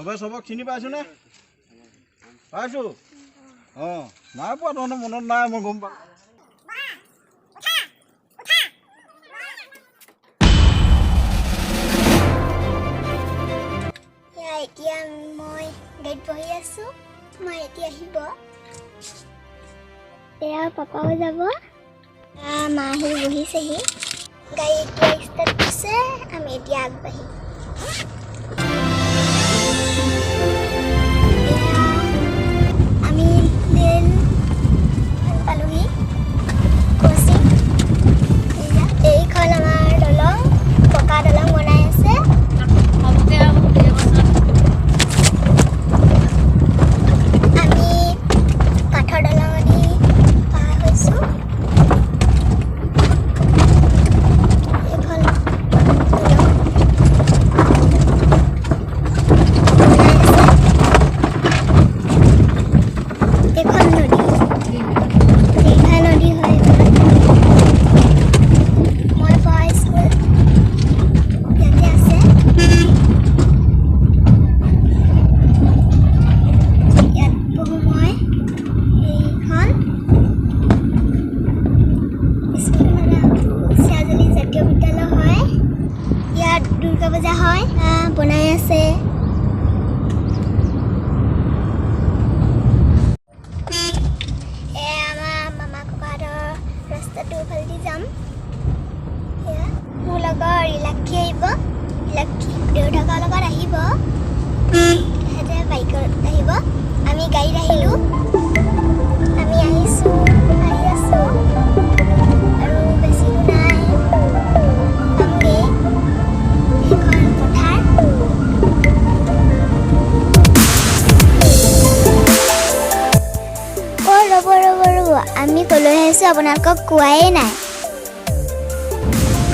চবে চবক চিনি পাইছোনে? পাইছোঁ। অঁ, নাই পোৱা তহঁতৰ মনত নাই, মই গম পাওঁ। এতিয়া মই গাড়ীত বহি আছোঁ, মা এতিয়া আহিব, এয়া পাপাও যাব, মা আহি বহিছেহি। গাড়ী এতিয়া ষ্টাৰ্ট দিছে, আমি এতিয়া আগবাঢ়িম। আমি ৰেল পালোহি, ক্ৰচিং। এইখন আমাৰ দলং, পকা দলং বনাই আছে। আমি কাঠৰ দলঙেদি পাৰ হৈছোঁ। এইখন দলং বনাই আছে। এইখন নদী, দীঘা নদী হয় এইখন। মই পঢ়া স্কুল ইয়াতে আছে। ইয়াত পঢ়োঁ মই। এইখন স্কুলখনৰ নামটো চিয়াজুলি জাতীয় বিদ্যালয় হয়। ইয়াত দুৰ্গা পূজা হয়, বনাই আছে। এয়া আমাৰ মামা ককাহঁতৰ ৰাস্তাটোৰ ফালেদি যাম। এয়া মোৰ লগৰ ৰীলাক্ষী আহিব। ৰীলাক্ষী দেউতাকৰ লগত আহিব, সিহঁতে বাইকত আহিব, আমি গাড়ীত আহিলোঁ। আমি আহিছোঁ, আহি আছোঁ আৰু বেছি দূৰ নাই, পামগৈ। এইখন পথাৰ। অ' ৰ'ব ৰ'ব ৰ'ব, আমি ক'লৈ আহিছোঁ আপোনালোকক কোৱাই নাই।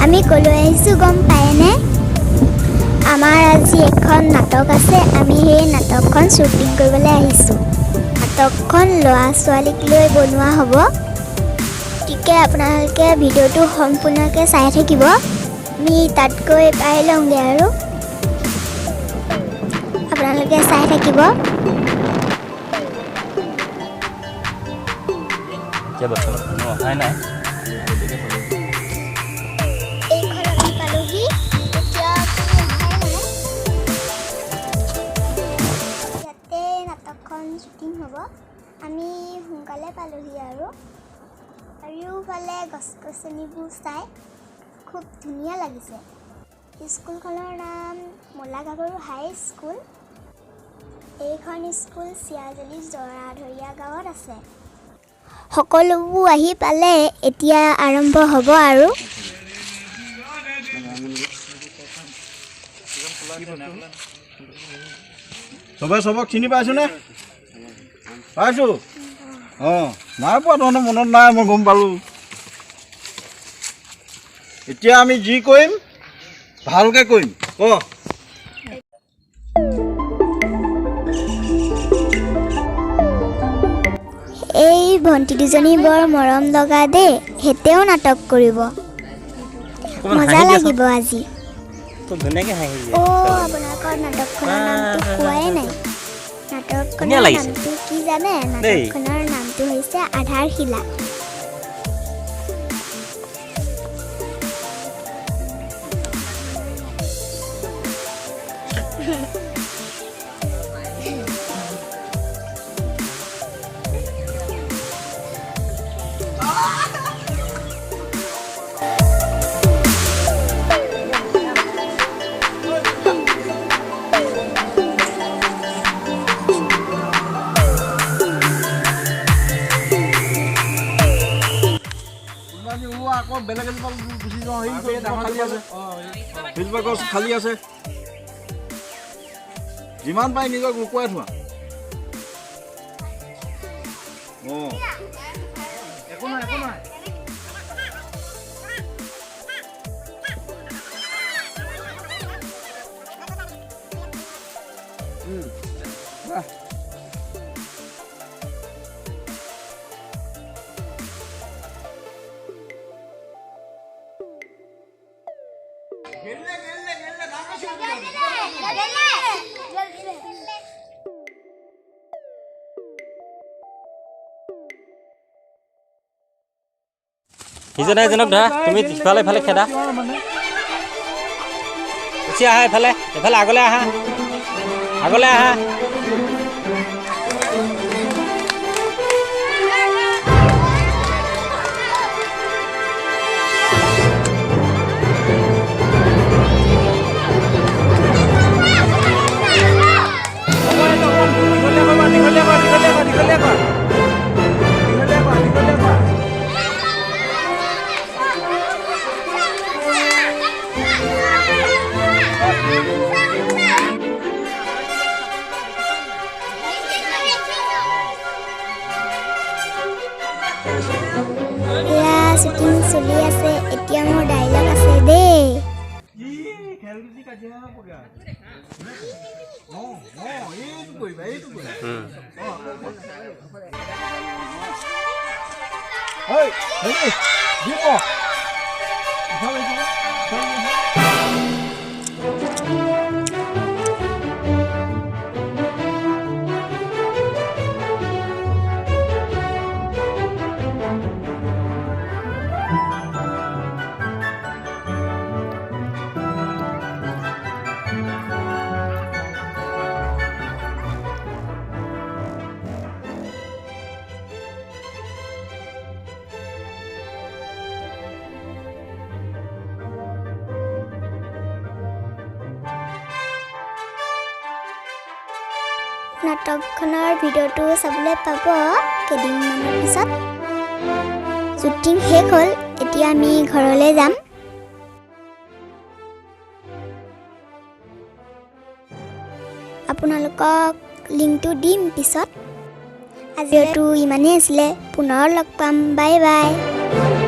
আমি ক'লৈ আহিছোঁ গম পায়নে? আমাৰ আজি এখন নাটক আছে, আমি সেই নাটকখন শ্বুটিং কৰিবলৈ আহিছোঁ। নাটকখন ল'ৰা ছোৱালীক লৈ বনোৱা হ'ব, গতিকে আপোনালোকে ভিডিঅ'টো সম্পূৰ্ণকৈ চাই থাকিব। আমি তাত গৈ পাই লওঁগৈ আৰু আপোনালোকে চাই থাকিব। এতিয়া বৰ্তমান কোনো অহাই নাই, গতিকে চবে এইখন আমি পালোহি, এতিয়া কোনো অহাই নাই। ইয়াতে নাটকখন শ্বুটিং হ'ব। আমি সোনকালে পালোহি আৰু চাৰিওফালে গছ গছনিবোৰ চাই খুব ধুনীয়া লাগিছে। স্কুলখনৰ নাম মলাগাভৰু হাই স্কুল। এইখন স্কুল চিয়াজুলি জৰাধৰীয়া গাঁৱত আছে। সকলোবোৰ আহি পালে, এতিয়া আৰম্ভ হ'ব আৰু। চবে চবক চিনি পাইছোনে? পাইছোঁ। অঁ, নাই পোৱা তহঁতৰ মনত নাই, মই গম পালোঁ। এতিয়া আমি যি কৰিম ভালকৈ কৰিম, ক। এই ভণ্টি দুজনী বৰ মৰম লগা দেই, সেতেও নাটক কৰিব। অকণমান মজা হাঁহি দিয়াচোন। লাগিব আজি। খুব ধুনীয়াকৈ হাঁহি দিয়া। অ', আপোনালোকৰ নাটকখনৰ নামটো কোৱাই নাই। নাটকখনৰ ধুনীয়া লাগিছে। নামটো কি জানে? দেই। নাটকখনৰ নামটো হৈছে আধাৰশিলা। কোনোবা যদি ওলোৱা, আকৌ বেলেগ এজোপা গুচি যাওঁ। সেই খালী আছে, সেইজোপা গছ খালী আছে। যিমান পাৰি নিজক লুকুৱাই থোৱা। অঁ, একো নহয়, একো নহয়। বাহ। সিজনে এজনক ধৰা, তুমি সিফালে ইফালে খেদা। গুচি আহা এফালে, এফালে আগলৈ আহা, আগলৈ আহা। এয়া শ্বুটিং চলি আছে। এতিয়া মোৰ ডাইলগ আছে দেই। নাটকখনৰ ভিডিঅ'টো চাবলৈ পাব কেইদিনমানৰ পিছত। শ্বুটিং শেষ হ'ল, এতিয়া আমি ঘৰলৈ যাম। আপোনালোকক লিংকটো দিম পিছত। আজিৰটো ইমানেই আছিলে, পুনৰ লগ পাম। Bye bye.